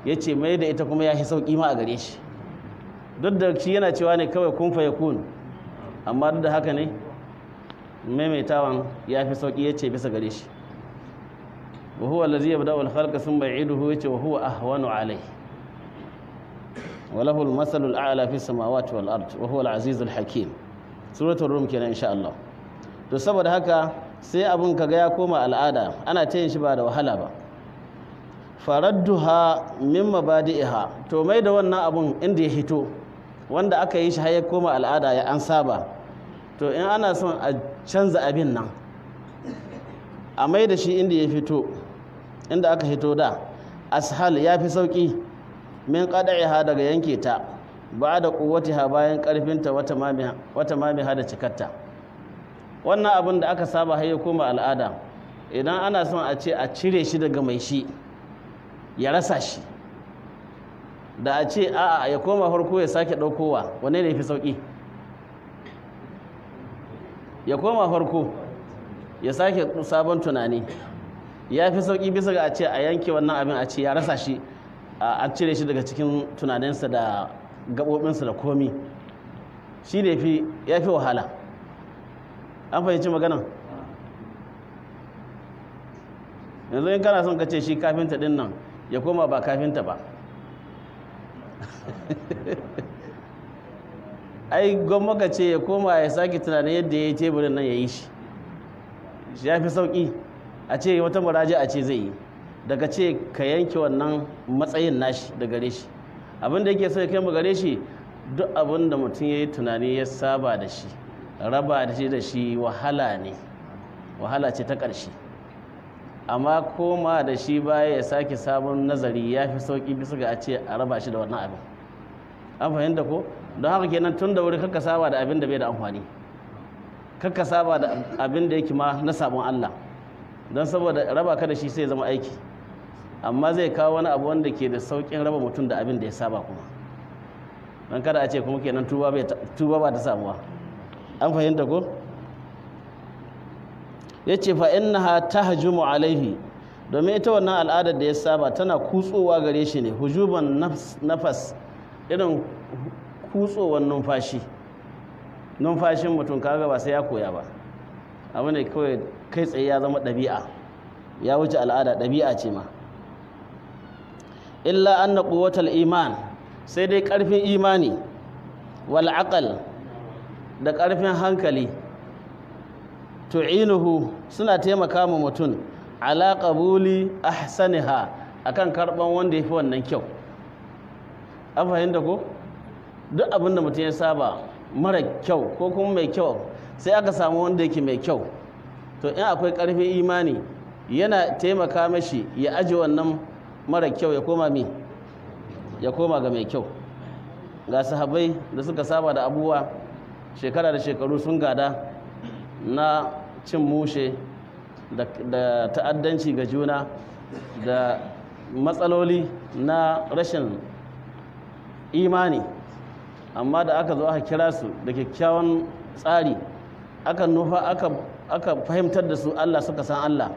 Ya ce mai da ita kuma ya fi sauƙi ma a gare shi, duk da shi yana cewa ne kawai kun fa yakun, amma duk da haka ne maimaitawan ya fi sauƙi ya ce bisa gare shi. Wa huwa allazi yabda'u al-khalqa thumma yu'iduhu, yace wa huwa ahwanu alayhi wa lahu al-mathalu al-a'la fi samawati wal ard wa huwa al-azizu al-hakim. Suratul Rum kenan insha Allah. To saboda haka sai abun kaga ya koma al'ada, ana ta yin shi ba da wahala ba. Faradduha min mabadi'iha, to mai da wannan abun inda ya hito, wanda aka yi shi har ya koma al'ada ya an saba. To in ana son a canza abin nan, a mai da shi inda ya fito, inda aka hito da, ashal ya fi sauƙi min qada'iha daga yanke ta, ba da quwwatiha bayan ƙarfinta, wata mamiha da cikarta. Wannan abin da aka saba har ya koma al'ada, idan ana son a ce a cire shi daga mai shi ya rasa shi, da a ce a'a ya koma farko ya sake ɗaukowa, wanne ne fi sauƙi? Ya koma farko ya sake sabon tunani ya fi sauƙi bisa ga a ce a yanke wannan abin, a ce ya rasa shi, a cire shi daga cikin tunaninsa da gaɓoɓinsa da komi. Shi ne ya fi wahala. An fahimci maganan? Yanzu in kana son ka ce shi kafinta ɗin nan ya koma ba kafinta ba, ai gwamma ka ce ya koma ya sake tunanin yadda ya yi teburin nan ya yi shi, ya fi sauƙi a ce wata muraji a ce zai yi, daga ce ka yanke wannan matsayin nashi da gare shi. Abin da yake so ya kai mu gare shi, duk abin da mutum ya yi tunani ya saba da shi, raba da shi da shi wahala ne, wahala ce ta ƙarshe. Amma koma da shi baya ya sake sabon nazari ya fi sauƙi bisa ga a ce a raba shi da wannan abin. An fahimta ko? Don haka kenan tun da wuri kakka saba da abin da bai da amfani, kakka saba da abin da yake ma na sabon Allah, don saboda raba ka da shi sai zama aiki, amma zai kawo wani abu wanda ke da sauƙin raba mutum da abin da ya saba kuma. Don kada a ce kuma kenan tuba ba ta samuwa. An fahimta ko? Ya ce fa innaha tahjumu alaihi, domin ita wannan al'adar da ya saba tana kutsowa gare shi ne, hujuban nafas, irin kutsowar numfashi. Numfashin mutum kaga ba sai ya koya ba, abu ne kawai kai tsaye ya zama ɗabi'a, ya wuce al'ada, ɗabi'a ce ma. Illa anna quwwatal iman, sai dai ƙarfin imani, wal aqal, da ƙarfin hankali, tu'inuhu, suna taimaka ma mutum ala qabuli ahsaniha, akan karban wanda yafi wannan kyau. An fahimta ko? Duk abin da mutum ya saba mara kyau ko kuma mai kyau, sai aka samu wanda yake mai kyau, to in akwai ƙarfin imani yana taimaka mashi ya aje wannan mara kyau ya koma mi, ya koma ga mai kyau. Ga sahabbai da suka saba da abubuwa shekara da shekaru sun gada na cin mushe da ta'addanci ga juna da matsaloli na rashin imani, amma da aka zo aka kira su da kyakkyawan tsari, aka nufa, aka fahimtar da su Allah, suka san Allah,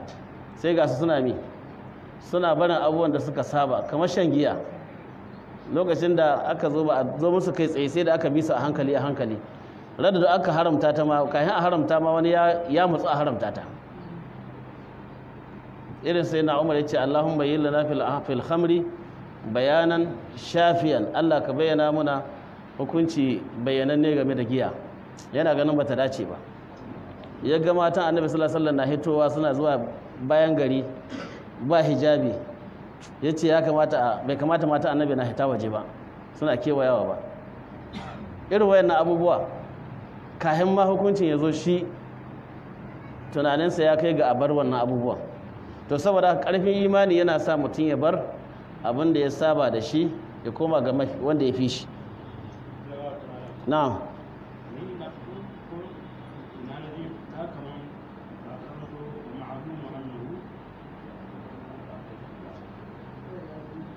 sai ga su suna mi, suna barin abubuwan da suka saba, kamar shan giya. Lokacin da aka zo ba a zo musu kai tsaye, sai da aka bi su a hankali a hankali. Rada da aka haramta ta ma, kafin a haramta ma wani ya mutsu a haramta ta. Irin sai na Umar ya ce Allahumma bayyin lana fil khamri bayanan shafiyan, Allah ka bayyana muna hukunci bayyananne game da giya. Yana ganin bata dace ba. Ya ga matan Annabi sallallahu alaihi wasallam na hitowa suna zuwa bayan gari ba hijabi, ya ce ya kamata, bai kamata mata Annabi na hita waje ba, suna kewayawa ba. Irin wayannan abubuwa kahin ma hukuncin ya zo shi tunaninsa ya kai ga a bar wannan abubuwan. To saboda karfin imani yana sa mutum ya bar abin da ya saba da shi ya koma ga wanda ya fi shi. Na'am.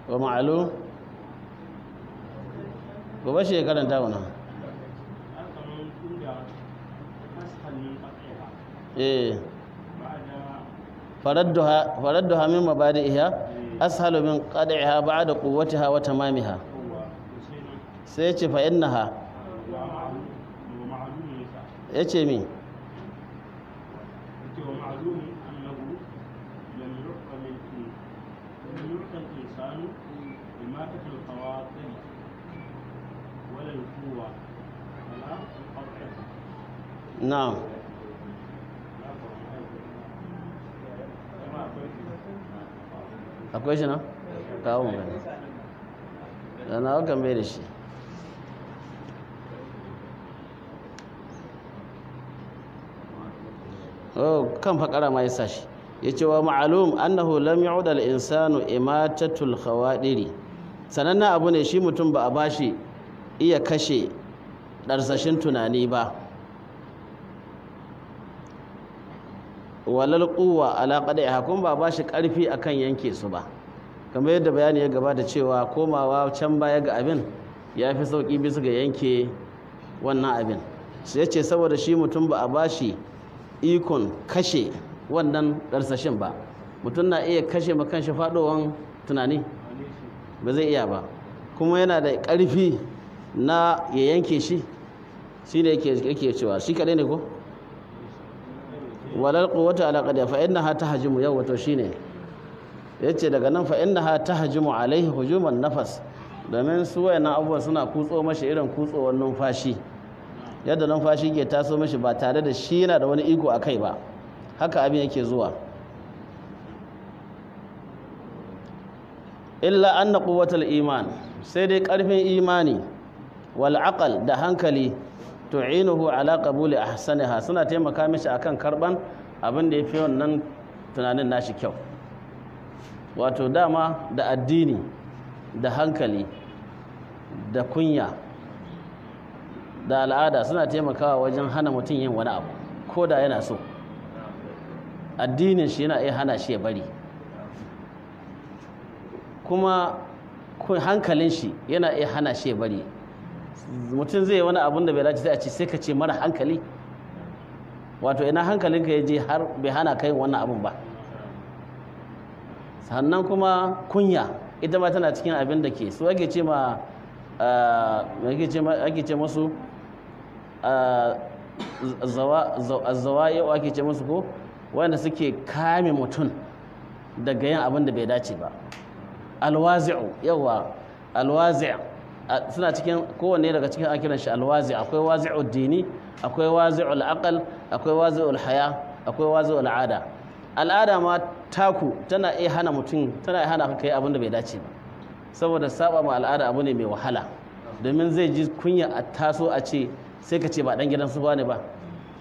Wa ma'alu gobe shi ya karanta mana. Eh, faradduha min mabadi'iha. Ashalu min qad'iha ba'da quwwatiha wa tamamiha. Sai ya ce fa innaha, ya ce mi na'am. Akwai shi na? Kawo mu gani. Da na wakan bai da shi. Oh, kan fakara ma ya sa shi. Ya ce wa ma'alum annahu lam yu'da al-insanu imatatul khawadiri. Sanannen abu ne shi mutum ba a bashi iya kashe darsashin tunani ba. Walal quwwa ala qad'iha, kun ba bashi karfi akan yanke su ba. Kamar yadda bayani ya gabata cewa komawa can baya ga abin ya fi sauki bisa ga yanke wannan abin. Sai yace saboda shi mutum ba a bashi ikon kashe wannan darsashin ba. Mutum na iya kashe ma kanshi fadowan tunani, ba zai iya ba, kuma yana da karfi na ya yanke shi. Shine yake cewa shi kadai ne ko walal quwwata ala qadi fa innaha tahjumu. Yau wato shine yace daga nan fa innaha tahjumu alaihi hujuman nafas, domin su wayannan abubuwan suna kutso mashi irin kutsowar numfashi, yadda numfashi ke taso mashi ba tare da shi yana da wani iko akai ba, haka abin yake zuwa. Illa anna quwwatal iman, sai dai karfin imani wal aqal da hankali tu'inuhu ala qabuli ahsaniha, suna taimaka mishi akan karban abin da yafi wannan tunanin nashi kyau. Wato dama da addini da hankali da kunya da al'ada suna taimakawa wajen hana mutum yin wani abu ko da yana so. Addinin shi yana iya hana shi ya bari, kuma hankalin shi yana iya hana shi ya bari. Mutum zai yi wani abun da bai dace sai a ce sai ka ce mara hankali. Wato ina hankalinka ya je har bai hana kai wannan abun ba. Sannan kuma kunya ita ma tana cikin abin da ke su ake ce ma ake ce musu zawa'i ake ce musu ko wanda suke kame mutum daga yin abin da bai dace ba. Alwazi'u, yawa alwazi' suna cikin kowanne daga cikin akiran shi alwazi. Akwai wazi'ud dini, akwai wazi'ul aqal, akwai wazi'ul haya, akwai wazi'ul ada. Al'ada ma taku tana iya hana mutum, tana iya hana ka kai abin da bai dace ba, saboda saba ma al'ada abu ne mai wahala, domin zai ji kunya a taso a ce sai ka ce ba dan gidan su bane ba,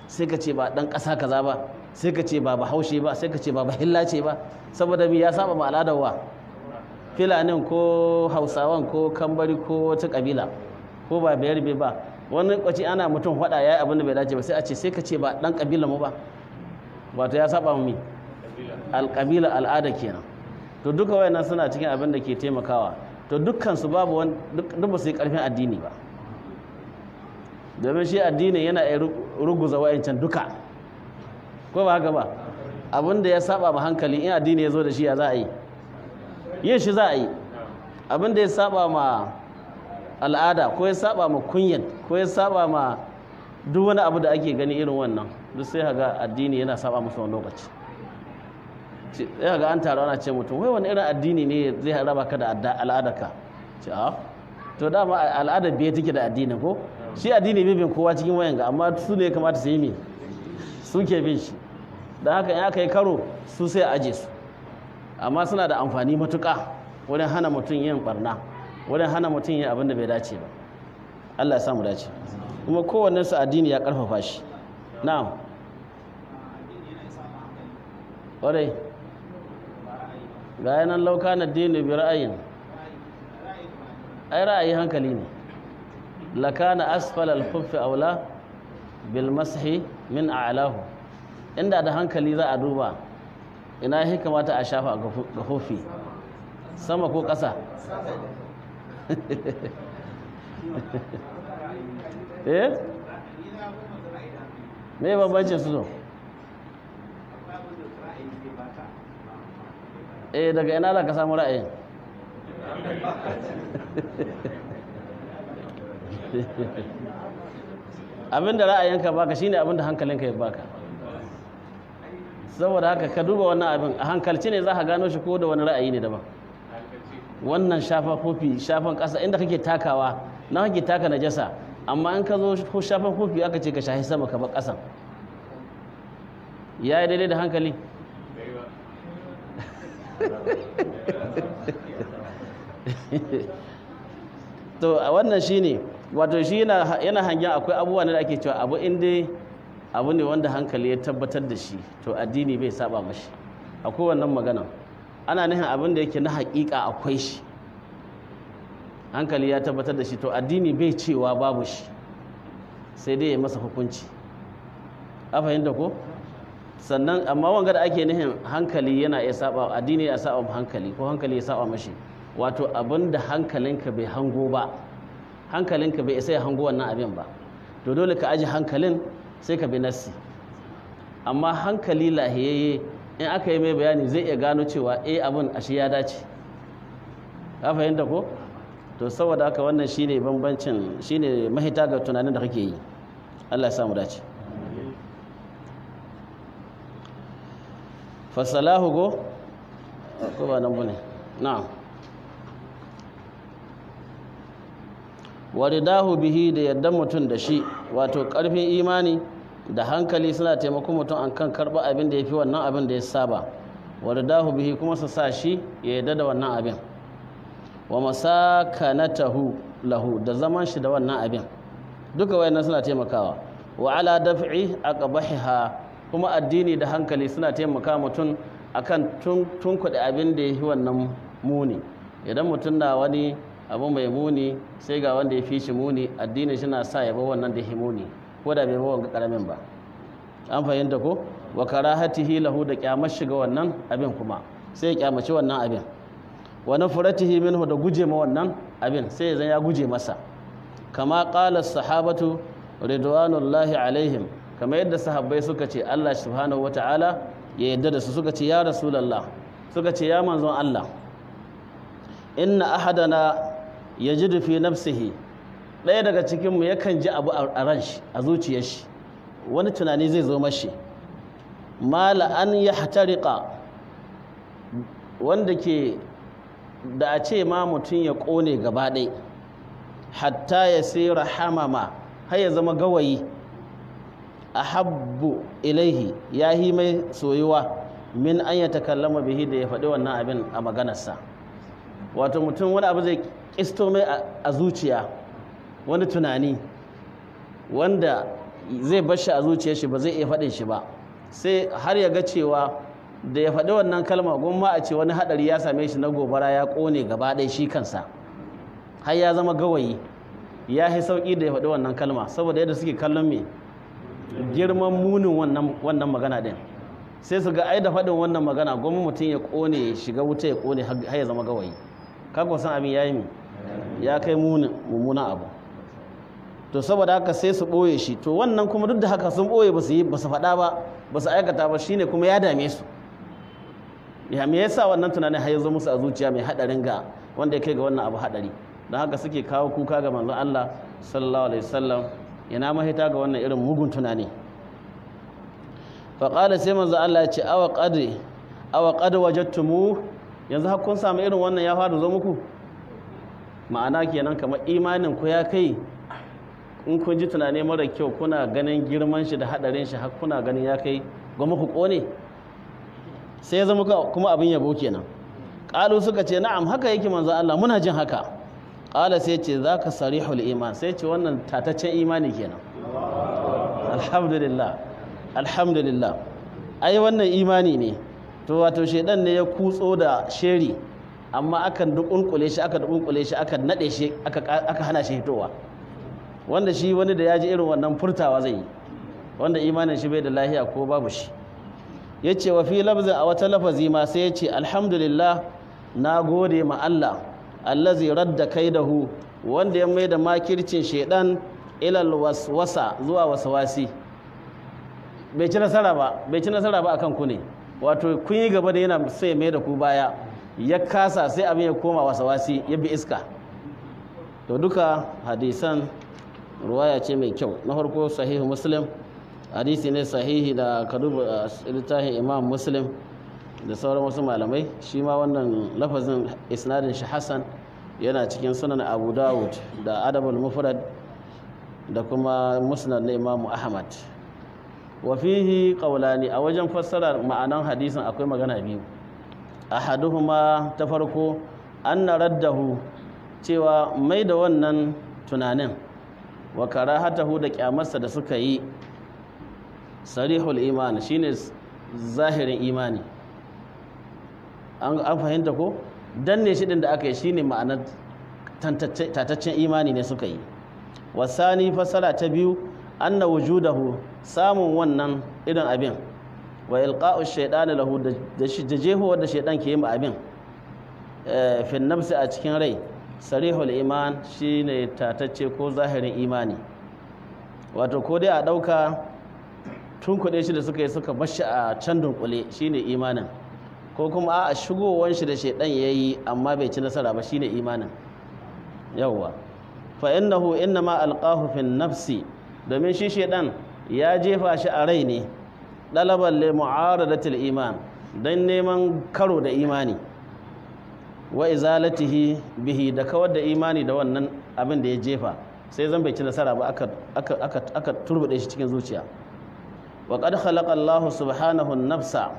sai ka ce ba dan ƙasa kaza ba, sai ka ce ba bahaushe ba, sai ka ce ba bahillace ba, saboda mi ya saba ma al'adar wa filanin ko hausawan ko kambari ko wata kabila ko ba bayarbe ba. Wani kwaci ana mutum faɗa yayi abin da bai dace ba sai a ce sai ka ce ba dan kabila mu ba, wato ya saba mu mi alƙabila al'ada kenan. To duka wayannan suna cikin abin da ke taimakawa. To dukkan su babu wani duk ba su yi karfin addini ba, domin shi addini yana iya ruguza wayancan duka, ko ba haka ba? Abin da ya saba ma hankali in addini ya zo da shi ya za a yi? Yin shi za a yi. Abin da ya saba ma al'ada ko ya saba ma kunyan ko ya saba ma duk wani abu da ake gani irin wannan, duk sai ga addini yana saba musu wani lokaci. Sai ga an taru ana ce mutum wai wani irin addini ne zai raba ka da al'adarka? Ce a to dama al'adar biye take da addini ko shi addini bai bin kowa cikin wayan ga, amma su ne ya kamata su yi mi suke bin shi. Don haka in aka yi karo su sai a aje su, amma suna da amfani matuƙa wurin hana mutum yin barna, wurin hana mutum yin abin da bai dace ba. Allah ya samu dace. Kuma kowannen su addini ya karfafa shi. Na'am. Ƙwarai ga yanan lauka na dini bi ra'ayin, ai ra'ayi hankali ne. Lakana asfal al-khuffi aula bil mashi min a'lahu. Inda da hankali za a duba ina ya kamata a shafa ga hufi, sama ko ƙasa? Eh, me bambancin su? Eh, daga ina za ka samu ra'ayin? Abinda ra'ayinka baka shine abinda hankalinka ya baka. Saboda haka ka duba wannan abin a hankalci ne za ka gano shi ko da wani ra'ayi ne daban. Wannan shafa kofi, shafan ƙasa inda kake takawa na kake taka najasa, amma in ka zo ko shafan kofi aka ce ka shahi sama ka bar ƙasan, ya yi daidai da hankali? To a wannan shine, wato shi yana hangen akwai abubuwa ne da ake cewa abu in dai abu ne wanda hankali ya tabbatar da shi to addini bai saba mashi. Akwai wannan magana, ana nufin abin da yake na haƙiƙa akwai shi, hankali ya tabbatar da shi, to addini bai cewa babu shi, sai dai ya masa hukunci. A fahimta ko? Sannan amma wanga da ake nufin hankali yana iya saba, addini ya saba hankali ko hankali ya saba mashi, wato abin da hankalinka bai hango ba, hankalinka bai isa ya hango wannan abin ba, to dole ka aji hankalin sai ka bi nassi. Amma hankali lahiyayye in aka yi mai bayani zai iya gano cewa eh abin ashe ya dace. Ka fahimta ko? To saboda haka wannan shine bambancin, shine mahita ga tunanin da kake yi. Allah ya samu dace. Fasalahu go ko ba nan bane? Na'am. Waridahu bihi, da yadda mutum da shi, wato karfin imani da hankali suna taimakon mutum an kan karɓa abin da ya fi wannan abin da ya saba. Waridahu bihi kuma su sa shi ya yadda da wannan abin. Wa masakanatahu lahu, da zaman shi da wannan abin, duka wayannan suna taimakawa. Wa ala daf'i aqbahiha, kuma addini da hankali suna taimaka mutum akan tunkuɗe abin da ya fi wannan muni. Idan mutum na wani abu mai muni sai ga wanda ya fi shi muni, addini shi na sa ya bar wannan da ya muni ko da bai bar wanga karamin ba. An fahimta ko? Wa karahatihi lahu, da kyamar shiga wannan abin kuma sai ya kyamaci wannan abin. Wa nafratihi minhu, da guje ma wannan abin sai ya zan ya guje masa. Kama qala sahabatu ridwanullahi alaihim, kama yadda sahabbai suka ce Allah subhanahu wataala ya yarda da su, suka ce ya rasulullah, suka ce ya manzon Allah, inna ahadana yajidu fi nafsihi, ɗaya daga cikinmu yakan ji abu a ran shi, a zuciyar shi, wani tunani zai zo mashi, mala an yahtariqa, wanda ke da a ce ma mutum ya ƙone gaba ɗaya, hatta ya sira hamama, har ya zama gawayi, ahabbu ilaihi, ya yi mai soyuwa, min an ya takallama bihi, da ya faɗi wannan abin a maganarsa. Wato mutum wani abu zai kisto mai a zuciya, wani tunani wanda zai bar shi a zuciyar shi ba zai iya faɗin shi ba, sai har ya ga cewa da ya faɗi wannan kalma gwamma a ce wani haɗari ya same shi na gobara ya ƙone gaba ɗaya shi kansa, har ya zama gawayi, ya fi sauƙi da ya faɗi wannan kalma, saboda yadda suke kallon me girman munin wannan magana ɗin, sai su ga ai da faɗin wannan magana gwamma mutum ya ƙone ya shiga wuta ya ƙone har ya zama gawayi. Kaga san abin yayi mi ya kai munin mummunan abu. To saboda haka sai su ɓoye shi. To wannan kuma duk da haka sun ɓoye ba su yi, ba su faɗa ba, ba su aikata ba, shine kuma ya dame su. Ya me yasa wannan tunanin har ya zo musu a zuciya mai haɗarin ga wanda ya kai ga wannan abu haɗari? Don haka suke kawo kuka ga manzon Allah sallallahu alaihi wasallam, ina mahita ga wannan irin mugun tunani. Faqala, sai manzon Allah ya ce awa qad wajadtumu, yanzu har kun samu irin wannan ya fara zo muku? Ma'ana kenan kamar imanin ku ya kai in kun ji tunani mara kyau kuna ganin girman shi da hadarin shi har kuna ganin ya kai gwamma ku kone, sai ya zama kuma abin yabo kenan. Qalu, suka ce na'am, haka yake manzo Allah, muna jin haka. Qala, sai ce zaka sarihul iman, sai ce wannan tataccen imani kenan. Alhamdulillah, alhamdulillah, ai wannan imani ne. To wato shedan ne ya kutso da sheri, amma akan dukunkule shi, aka dukunkule shi, aka nade shi, aka hana shi hitowa. Wanda shi wani da ya ji irin wannan furtawa zai yi, wanda imanin shi bai da lahiya ko babu shi. Ya ce wa fi lafzin, a wata lafazi ma sai ya ce alhamdulillah, na gode ma Allah allazi radda kaidahu, wanda ya mai da makircin shedan ilal waswasa, zuwa waswasi. Bai ci nasara ba, bai ci nasara ba akan ku ne. Wato kun yi gaba da yana sai mai da ku baya, ya kasa sai abin ya koma wasawasi, ya bi iska. To duka hadisan ruwaya ce mai kyau. Na farko sahihu Muslim, hadisi ne sahihi da ka duba littafin Imam Muslim da sauran wasu malamai. Shi ma wannan lafazin isnadin shi hasan, yana cikin Sunan Abu Dawud da Adabul Mufrad da kuma Musnad na Imam Ahmad. Wa fihi qawlani, a wajen fassarar ma'anan hadisin akwai magana biyu. Ahaduhuma, ta farko, anna raddahu, cewa mai da wannan tunanin, wa karahatahu, da kyamarsa da suka yi, sarihul iman, shine zahirin imani. An fahimta ko? Danne shi din da aka yi shine ma'anar tataccen imani ne suka yi. Wasani, fasara ta biyu, anna wujudahu, samun wannan irin abin, wa ilqa'u shaytani lahu, da jehowar da shaytan ke yi ma abin, fi nafsi, a cikin rai, sarihul iman, shine tatacce ko zahirin imani. Wato ko dai a ɗauka tunkuɗe shi da suka yi suka bar shi a can dunkule shine imanin, ko kuma a shigowar shi da shaidan ya yi amma bai ci nasara ba shine imanin. Yawwa, fa innahu innama alqahu fi nafsi, domin shi shaidan ya jefa shi a rai ne, dalaban li mu'aradatil iman, dan neman karo da imani, wa izalatihi bihi, da kawar da imani da wannan abin da ya jefa, sai zan bai ci nasara ba, aka aka aka aka turbude shi cikin zuciya. Wa qad khalaqa Allah subhanahu an-nafsa.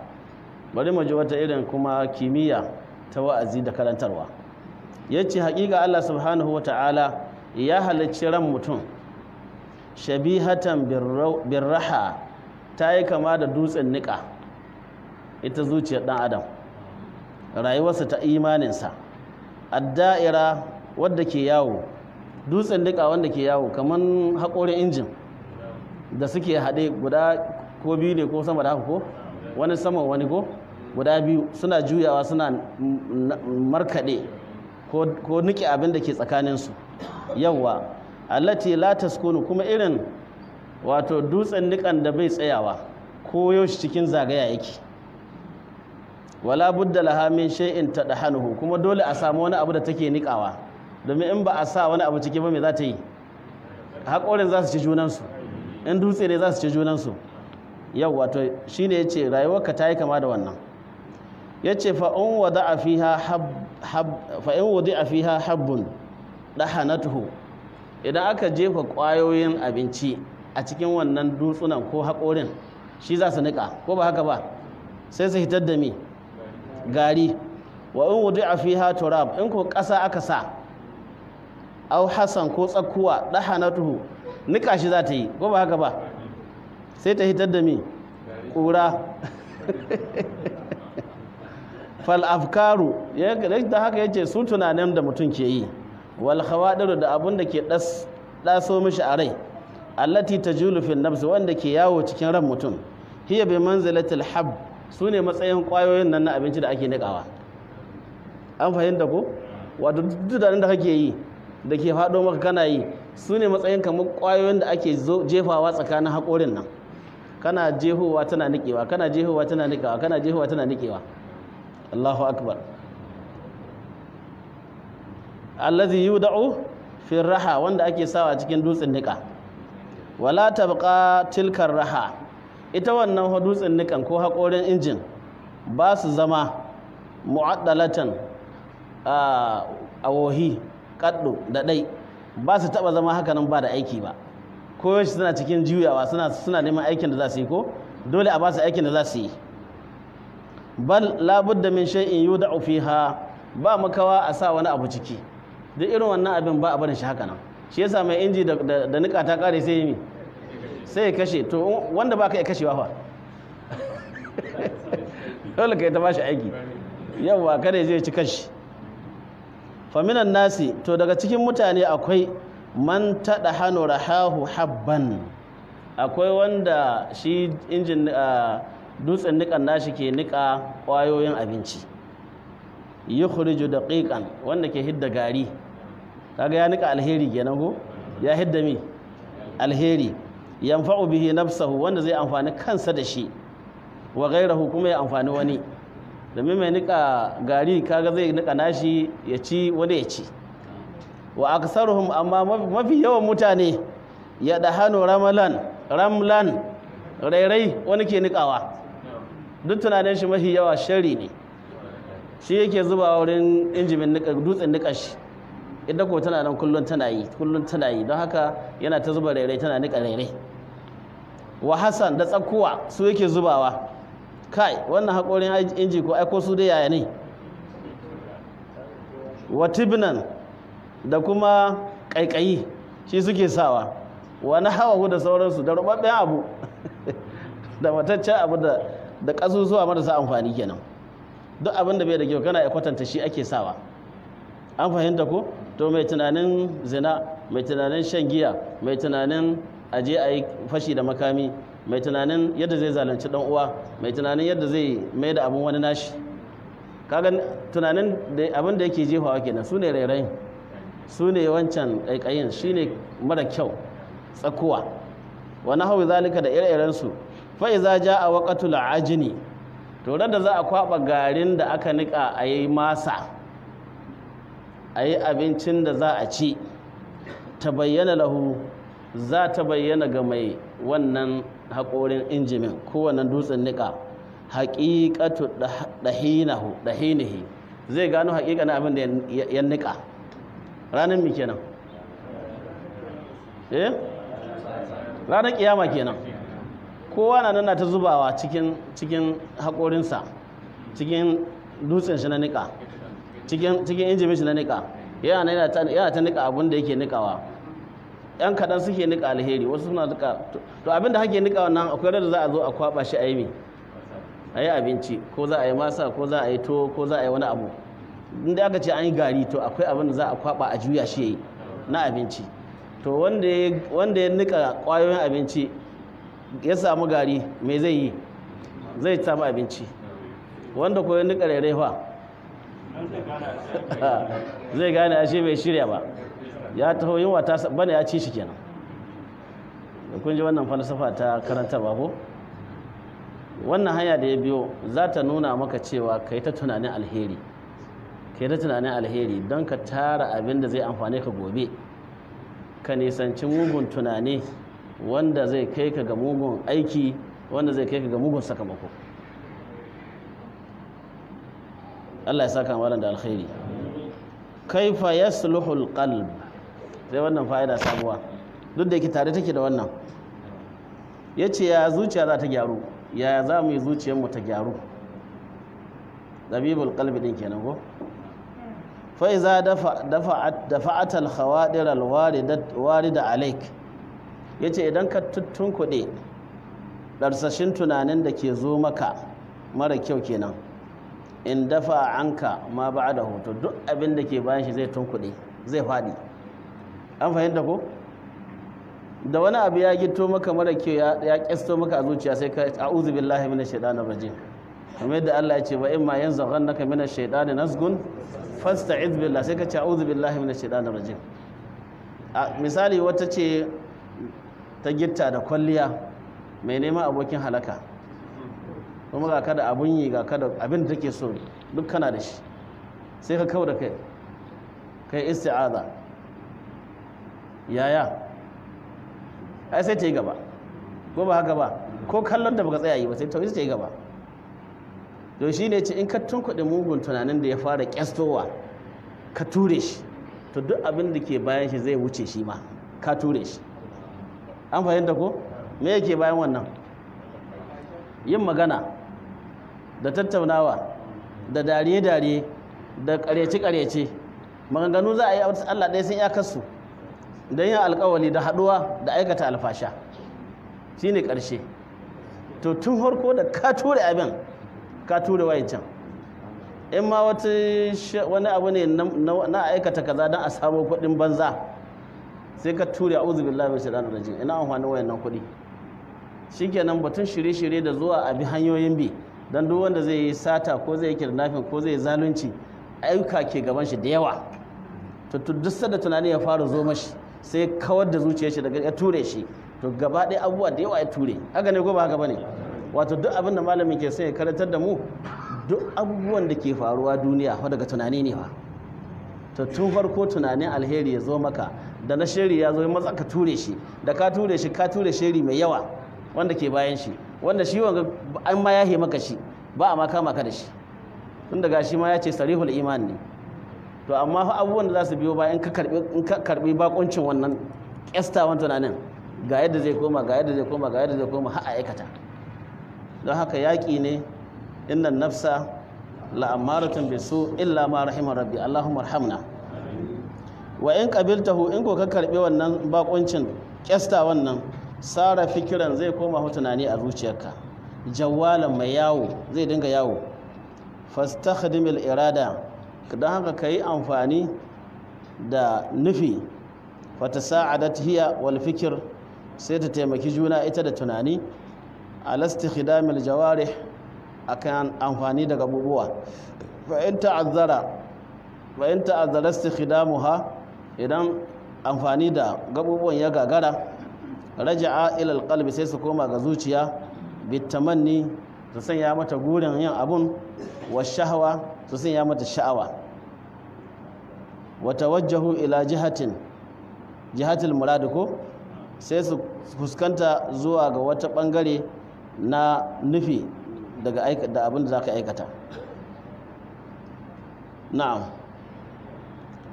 Bari mu ji wata irin kuma kimiyya ta wa'azi da karantarwa. Yace haƙiƙa Allah subhanahu wa ta'ala ya halicci ran mutum shabihatan birraha, ta yi kama da dutsen niƙa. Ita zuciyar ɗan adam, rayuwarsa ta imaninsa, adda'ira, wadda ke yawo, dutsen niƙa wanda ke yawo kamar haƙorin injin da suke haɗe guda ko biyu ne ko sama da haka, ko wani saman wani ko guda biyu, suna juyawa suna markaɗe ko niƙe abin da ke tsakaninsu. Yawwa, allati la taskunu, kuma irin wato dutsen niƙan da bai tsayawa, ko yaushe cikin zagaya yake. Wala budda laha min shay'in tadhanuhu, kuma dole a samu wani abu da take niƙawa, domin in ba a sa wani abu ciki ba, me za ta yi? Haƙorin za su ci junansu, in dutse ne za su ci junansu. Yau wato shine yace rayuwarka ta yi kama da wannan. Yace fa in wada'a fiha habbun dahanatuhu, idan aka jefa ƙwayoyin abinci a cikin wannan dutsunan ko haƙorin, shi za su niƙa, ko ba haka ba? Sai su hitar da mi? Gari. Wa in wudi'a fiha turab, in ko ƙasa aka sa, au hasan, ko tsakkuwa, dahanatuhu, niƙa shi za ta yi, ko ba haka ba? Sai ta hitar da mi? Ƙura. Fal afkaru, da haka yace su tunanin da mutum ke yi, wal khawadiru, da abun da ke daso mishi a rai, allati tajulu fil nafs, wanda ke yawo cikin ran mutum, hiya bi manzilatil hab, sune matsayin kwayoyin nan na abinci da ake nikawa. An fahimta ko? Wato duk tunanin da kake yi da ke faɗo maka kana yi, su ne matsayin kamar kwayoyin da ake jefawa tsakanin haƙorin nan, kana jehowa tana nikewa, kana jehowa tana nikewa, kana jehowa tana nikewa. Allahu akbar. Allazi yud'u fi raha, wanda ake sawa cikin dutsen nika. Wala tabqa tilkar raha, ita wannan dutsen nikan ko haƙorin injin ba su zama mu'addalatan, a wohi kaddo da dai, ba su taba zama haka nan ba da aiki ba. Koyaushe suna cikin juyawa, suna neman aikin da za su yi, ko dole a ba su aikin da za su yi. Bal labudda min shay'in yud'u fiha, ba makawa a sa wani abu ciki. Duk irin wannan abin ba a barin shi haka nan. Shi yasa mai inji da nika ta kare sai yi sai ya kashe. To wanda ba ka iya kashewa fa, dole ka yi ta bashi aiki. Yawwa, kada zai ci kashi. Faminan nasi, to daga cikin mutane akwai man taɗa hannu rahahu habban, akwai wanda shi injin dutsen nikan nashi ke nika ƙwayoyin abinci, yukhriju daqiqan, wanda ke hidda gari. Kaga ya nika alheri kenan, ko ya hidda mi? Alheri. Yanfa'u bihi nafsahu, wanda zai amfani kansa da shi. Wa gairahu, kuma ya amfani wani. Domin mai nika gari kaga zai nika nashi ya ci, wani ya ci. Wa aksaruhum, amma mafi yawan mutane, ya dahanu ramalan ramlan, rairai wani ke nikawa. Duk tunanin shi mafi yawa shari ne, shi yake zuba wurin injimin nika, dutsen nika shi. Idan ko tana nan kullun tana yi, kullun tana yi, don haka yana ta zuba rairai, tana nika rairai. Wa hasan, da tsakuwa su yake zubawa. Kai, wannan haƙorin inji ko aiko su dai yaya ne. Wa tibnan, da kuma ƙaiƙayi shi suke sawa. Wani hawahu, da sauransu, da rubabben abu da mataccen abu da ƙasusuwa marasa amfani kenan. Duk abin da bai da kyau kana ya kwatanta shi ake sawa. An fahimta ko? To mai tunanin zina, mai tunanin shan giya, mai tunanin aje a yi fashi da makami, mai tunanin yadda zai zalunci dan uwa, mai tunanin yadda zai mai da abin wani nashi, kaga tunanin da abin da yake jefawa kenan. Su ne rairayin, su ne wancan ƙaiƙayin, shi ne mara kyau, tsakuwa, wani hau zalika, da ire-irensu. Fa'iza ja a waƙatul ajini, to da za a kwaɓa garin da aka niƙa a yi masa, a yi abincin da za a ci, ta bayyana lahu, za ta bayyana ga mai wannan haƙorin injimin ko wannan dutsen niƙa, haƙiƙatu ɗahinihi, zai gano haƙiƙanin abin da ya niƙa. Ranar mi kenan? Eh, ranar kiyama kenan. Kowa na nan ta zubawa cikin haƙorinsa, cikin dutsen shi na niƙa, cikin injimin shi na niƙa. Yana ta niƙa abin da yake niƙawa. Yan kaɗan suke niƙa alheri, wasu suna niƙa. To abin da hake niƙa wannan, akwai da za a zo a kwaɓa shi a yi mi, a yi abinci, ko za a yi masa, ko za a yi to, ko za a yi wani abu. Inda aka ce an yi gari, to akwai abin da za a kwaɓa a juya shi yayi na abinci. To wanda ya nika ƙwayoyin abinci ya samu gari, me zai yi? Zai samu abinci. Wanda ko ya nika rairai fa, zai gane ashe bai shirya ba, ya taho yunwa ta bane ya ci shi kenan. Kun ji wannan falsafa ta karantarwa ko? Wannan hanya da ya biyo za ta nuna maka cewa kai ta tunanin alheri, kai ta tunanin alheri don ka tara abin da zai amfane ka gobe. Ka nisanci mugun tunani wanda zai kai ka ga mugun aiki, wanda zai kai ka ga mugun sakamako. Allah ya saka malam da alkhairi. Kaifa yasluhul qalb? Sai wannan fa'ida sabuwa, duk da yake tare take da wannan. Yace ya zuciya za ta gyaru? Ya za mu yi zuciyarmu ta gyaru? Dabibul qalbi din kenan ko? Fa iza dafa'at dafa'at al khawadir al waridat warida alaik, yace idan ka tuttunkuɗe darsashin tunanin da ke zo maka mara kyau kenan, in dafa anka ma ba'dahu, to duk abin da ke bayan shi zai tunkuɗe, zai faɗi. An fahimta ko? Da wani abu ya gito maka mara kyau, ya kyasto maka a zuciya, sai ka a'udhu billahi minash shaitanir rajim, kamar yadda Allah ya ce wa imma yanzaghannaka minash shaitani nazgun fasta'iz billah, sai ka ce a'udhu billahi minash shaitanir rajim. Misali, wata ce ta gitta da kwalliya, mai neman abokin halaka, kuma ga kada abun yi, ga kada abin da take so duk kana da shi, sai ka kau da kai, kai isti'aza, yaya? Ai sai ta yi gaba, ko ba haka ba? Ko kallon da baka tsaya yi ba, sai ta yi gaba. To shi ne ce in ka tunkuɗe mugun tunanin da ya fara kyastowa, ka ture shi, to duk abin da ke bayan shi zai wuce shi ma, ka ture shi. An fahimta ko? Me yake bayan wannan? Yin magana da tattaunawa da dariye-dariye da karyace-karyace, maganganu za a yi Allah ɗaya sun iyakarsu, da yin alkawali da haɗuwa da aikata alfasha, shine ƙarshe. To tun harko da ka ture abin, ka ture wayancan. In ma wani abu ne na aikata kaza don a samu kuɗin banza, sai ka ture, a'udhu billahi minash shaitanir rajim, ina amfani wayannan kuɗi? Shikenan, batun shirye-shirye da zuwa a bi hanyoyin bi, don duk wanda zai yi sata ko zai yi kidnapping ko zai yi zalunci, ayyuka ke gaban shi da yawa. To duk sanda tunani ya fara zo mashi, sai kawar da zuciyar shi daga ya ture shi, to gaba ɗaya abubuwa da yawa ya ture. Haka ne ko ba haka bane? Wato duk abin da malamin ke son ya karantar da mu, duk abubuwan da ke faruwa duniya fa daga tunani ne fa. To tun farko tunanin alheri ya zo maka, da na sheri ya zo maza ka ture shi, da ka ture shi ka ture sheri mai yawa wanda ke bayan shi, wanda shi wanga an ma yahe maka shi, ba a ma kama ka da shi, tun daga shi ma ya ce sarihul iman ne. To amma fa abubuwan da za su biyo bayan in ka karbi bakuncin wannan kyastawan tunanin, ga yadda zai koma, ga yadda zai koma, ga yadda zai koma har a aikata. Don haka yaƙi ne, innan nafsa la'amaratun bisu illa ma rahima rabbi, Allahumma arhamna. Wa in qabiltahu, in ko ka karbi wannan bakuncin kyasta wannan, sara fikiran zai koma tunani a zuciyarka, jawalan mai yawo zai dinga yawo. Fastakhdimil irada, don haka ka yi amfani da nufi. Fata sa'adat hiya wal fikir, sai ta taimaki juna ita da tunani, ala istikhdamil jawarih, akan amfani da gabubuwa. Fa in ta'azzara istikhdamuha, idan amfani da gabubuwan ya gagara, raja'a ila alqalbi, sai su koma ga zuciya, bitamanni, su sanya mata gurin yin abun, wa shahwa, su sanya mata sha'awa, wa tawajjahu ila jihatil murad, ko sai su fuskanta zuwa ga wata bangare na nufi daga da abin da zaka aikata. Na'am.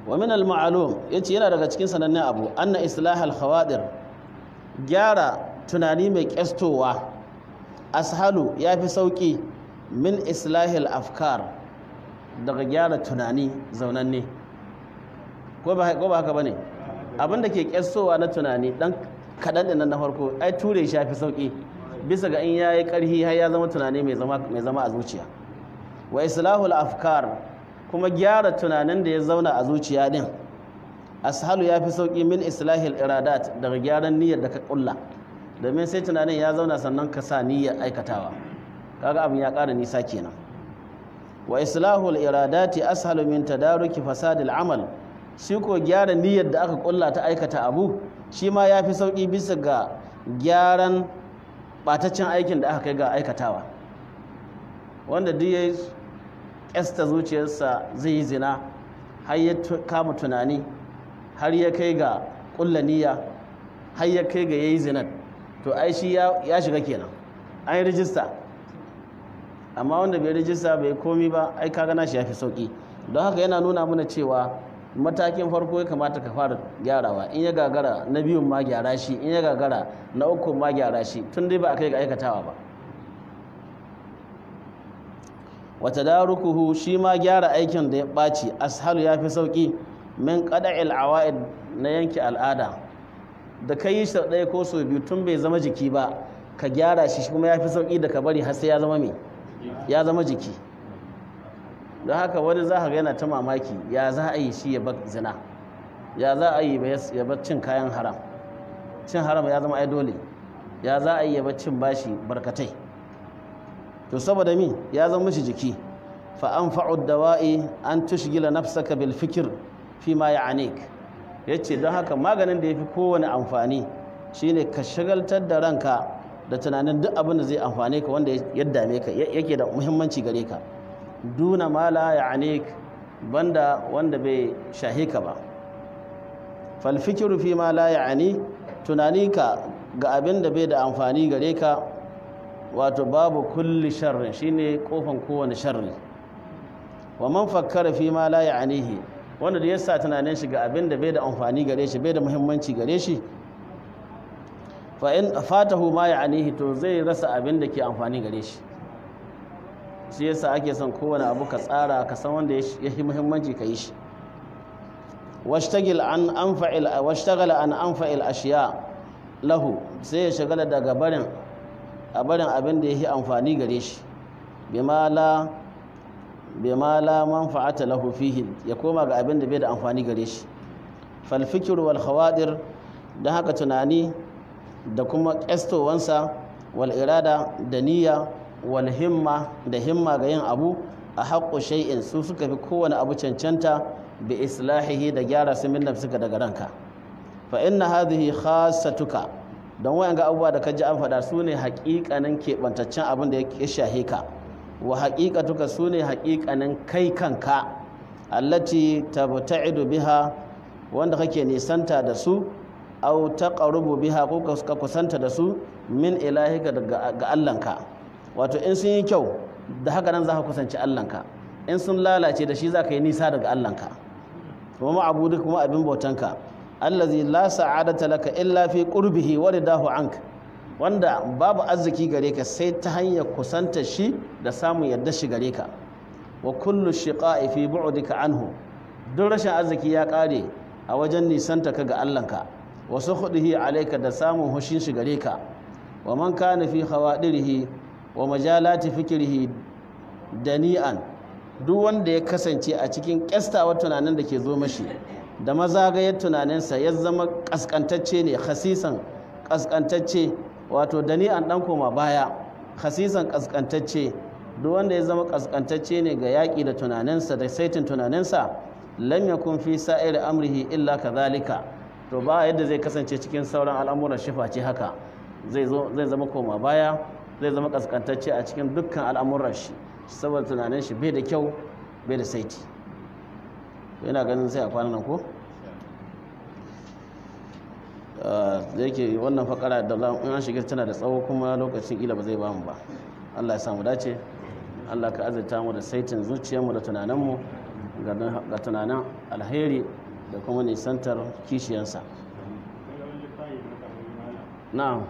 Wa min al-ma'lum, yace yana daga cikin sanannen abu, anna islah al-khawadir, gyara tunani mai kyastowa, ashalu, yafi sauki, min islahil afkar, daga gyara tunani zaunanne. Ko ba haka bane? Abin da ke kyastowa na tunani dan kaɗan ɗin nan na farko, ai ture shi yafi sauki bisa ga in yayi ƙarhi har ya zama tunani mai zama a zuciya. Wa islahul afkar, kuma gyara tunanin da ya zauna a zuciya din, ashalu, ya fi sauki, min islahil iradat, daga gyaran niyyar da ka kulla, domin sai tunanin ya zauna sannan ka sa niyyar aikatawa, kaga abin ya ƙara nisa kenan. Wa islahul iradati ashalu min tadaruki fasadil amal, shi ko gyara niyyar da aka kulla ta aikata abu, shi ma ya fi sauki bisa ga gyaran bataccen aikin da aka kai ga aikatawa. Wanda duk ya kyasta zuciyarsa zai yi zina, har ya kama tunani, har ya kai ga kulla niyya, har ya kai ga yayi zinan, to ai shi ya shiga kenan, an yi rijista. Amma wanda bai rijista bai komi ba, ai kaga nashi ya fi sauki. Don haka yana nuna mana cewa matakin farko ya kamata ka fara gyarawa, in ya gagara na biyun ma gyara shi, in ya gagara na uku ma gyara shi, tun dai ba a kai ga aikatawa ba. Wata darukuhu, shi ma gyara aikin da ya ɓaci, ashalu, ya fi sauƙi, min qada'il awa'id, na yanke al'ada da ka yi sau ɗaya ko sau biyu tun bai zama jiki ba, ka gyara shi kuma ya fi sauƙi da ka bari har sai ya zama me, ya zama jiki. Don haka wani za ka ga yana ta mamaki, ya za a yi shi ya bar zina, ya za a yi ya bar cin kayan haram, cin haram ya zama ai dole, ya za a yi ya bar cin bashi barkatai? To saboda mi? Ya zama mishi jiki. Fa anfa'u dawa'i an tushgila nafsaka bil fikr fi ma ya'nik. Yace don haka maganin da yafi kowane amfani shine ka shagaltar da ranka da tunanin duk abin da zai amfane ka, wanda ya dame ka, yake da muhimmanci gare ka, duna ma la ya'nik, banda wanda bai shahe ka ba. Fal fikru fi ma la ya'ni, tunani ka ga abin da bai da amfani gare ka, wato babu kulli sharrin, shine kofan kowane sharri. Wa man fakkara fi ma la ya'nihi, wanda da yasa tunanin shi ga abin da bai da amfani gare shi, bai da muhimmanci gare shi, fa in fatahu ma ya'nihi, to zai rasa abin da ke amfani gare shi. Shi yasa ake son kowane abu ka tsara, ka san wanda ya yi muhimmanci ka yi shi. Washtagala an anfa'il ashiya lahu, sai ya shagala daga barin abin da ya yi amfani gare shi, bima la manfa'ata lahu fihi, ya koma ga abin da bai da amfani gare shi. Fal fikru wal khawadir, dan haka tunani da kuma kyastowansa, wal irada, da niyya, wal himma, da himma ga yin abu, a haqqu shay'in, su suka fi kowane abu cancanta, bi islahihi, da gyara su, min nafsika, daga ranka. Fa inna hadhihi khassatuka. Don wayan ga abubuwa da kaji an faɗa su ne haƙiƙanin keɓantaccen abin da ya shahe ka. Wa haƙiƙatuka, su ne haƙiƙanin kai kanka, allati tabta'idu biha, wanda kake nisanta da su, aw taqarrubu biha, ko ka kusanta da su, min ilahika, daga ga Allahnka. Wato in sun yi kyau, da haka nan za ka kusanci Allahnka. In sun lalace, da shi za ka yi nisa daga Allahnka. Kuma ma'abudu, kuma abin bautanka, allazi la sa'adata laka illa fi qurbihi wa ridahu ank, wanda babu arziki gare ka sai ta hanyar kusanta shi da samun yarda shi gare ka. Wa kullu shiqa'i fi bu'dika anhu, duk rashin arziki ya kare a wajen nisanta ka ga Allahnka, wa sukhdihi alayka, da samun hushin shi gare ka. Wa man kana fi khawadirihi wa majalati fikrihi dani'an, duk wanda ya kasance a cikin kyastawar tunanin da ke zo mashi da mazagayar tunaninsa ya zama kaskantacce ne, khasisan, kaskantacce, wato dani'an, dan koma baya, khasisan, kaskantacce. Duk wanda ya zama kaskantacce ne ga yaƙi da tunaninsa da saitin tunaninsa, lam yakun fi sa'ir amrihi illa kadhalika, to ba yadda zai kasance cikin sauran al'amuran shi face haka zai zo, zai zama koma baya, zai zama kaskantacce a cikin dukkan al'amuran shi, saboda tunanin shi bai da kyau, bai da saiti. Yana ganin sai a kwanan nan ko da yake wannan fakara da in an shiga tana da tsawo, kuma lokacin kila ba zai bamu ba. Allah ya samu dace. Allah ka azurta mu da saitin zuciyarmu da tunaninmu ga tunanin alheri da kuma nisantar kishiyansa. Na'am.